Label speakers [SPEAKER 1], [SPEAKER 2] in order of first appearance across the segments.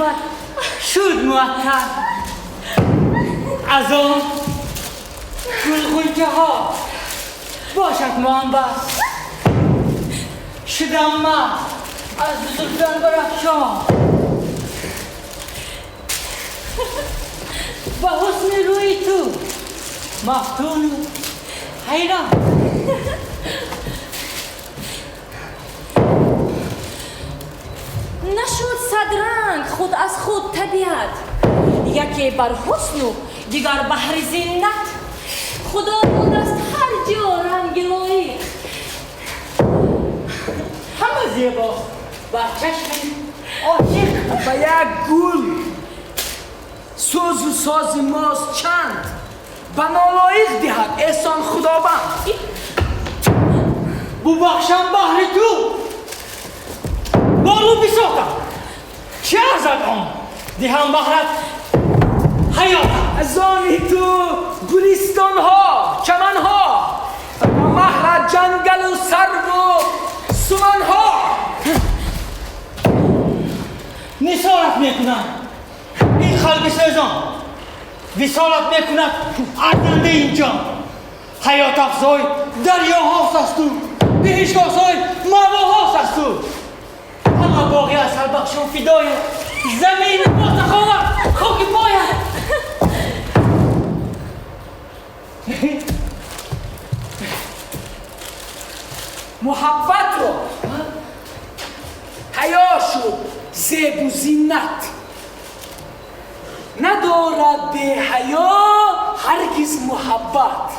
[SPEAKER 1] زلفت شد معطر از آن گل ها باشد منبع شدم من از زلفان برافشان به حسن روی تو مفتون و حیران.
[SPEAKER 2] نشد صد رنگ خود از خود طبیعت، یکی بر حسن و دیگر بهر زینت. خدا داده است هر جا رنگ لایق.
[SPEAKER 1] همه زیباست بر چشم عاشق.
[SPEAKER 3] به یک گل سوز و ساز ماست چند، به نالایق دهد احسان خداوند.
[SPEAKER 1] ببخشم بهر تو بارو بساختم، چه ارزد آن دهم بهرت حیاتم.
[SPEAKER 3] از آن تو گلستان ها چمن ها، و مهرت جنگل و سرو و سمن ها.
[SPEAKER 1] نثارت میکنم این قلب سوزان، وصالت میکند ارزنده اینجا. حیات افزای دریاهاست از تو، بهشت آسای مأواهاست از تو. همه باغی عسل بخشان فدای زمین با سخاوت خاک پایت.
[SPEAKER 3] محبت رو حیا شد زیب و زینت، ندارد به حیا هرگز محبت.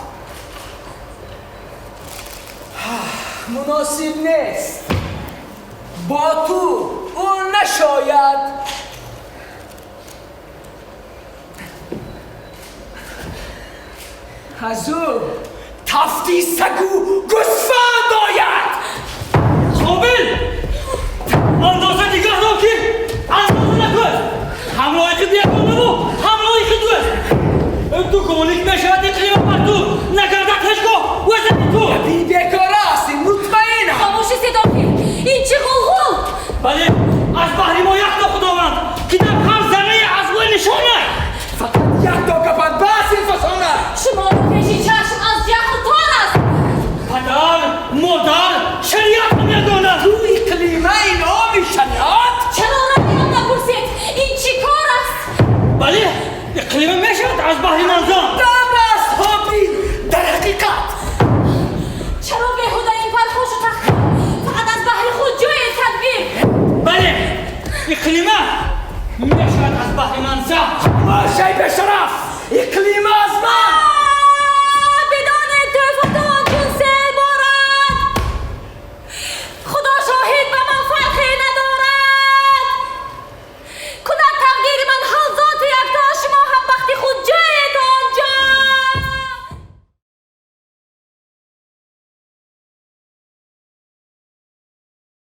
[SPEAKER 3] مناسب نیست با تو او نشاید. از او تفتی سگ و گوسفند آید.
[SPEAKER 1] قابل اندازه نگه دار که اندازه نکن. هم لایق بیگانه و هم لایق دوست. تو گمانیک میشود اقلیم بر تو نگردد هیچگاه وزن تو.
[SPEAKER 3] بی بیکاره هستی مطمئنم.
[SPEAKER 2] خاموشی صداقی، این چه غلغل؟
[SPEAKER 1] بله از بهر ما یک تا خداوند که در هر ذره از او نشانه.
[SPEAKER 3] فقط یک تا گپد بس این فسانه.
[SPEAKER 2] شما رو پیش چشم از جهل تار است.
[SPEAKER 1] پدر مادر شریعت میداند.
[SPEAKER 3] تو اقلیمه این آب شریعت.
[SPEAKER 2] چرا رأی آن نپرسید این چی کار است؟
[SPEAKER 1] بله اقلیمه میشود از بهر منظر.
[SPEAKER 3] دم است حابیل در حقیقت.
[SPEAKER 2] چرا بیهوده این پرخوش و تحقیر؟ فقط از بهر خود جای تدبیر.
[SPEAKER 1] بله اقلیمه میشود از بهر منظر.
[SPEAKER 3] ماشی به شرف اقلیمه از من.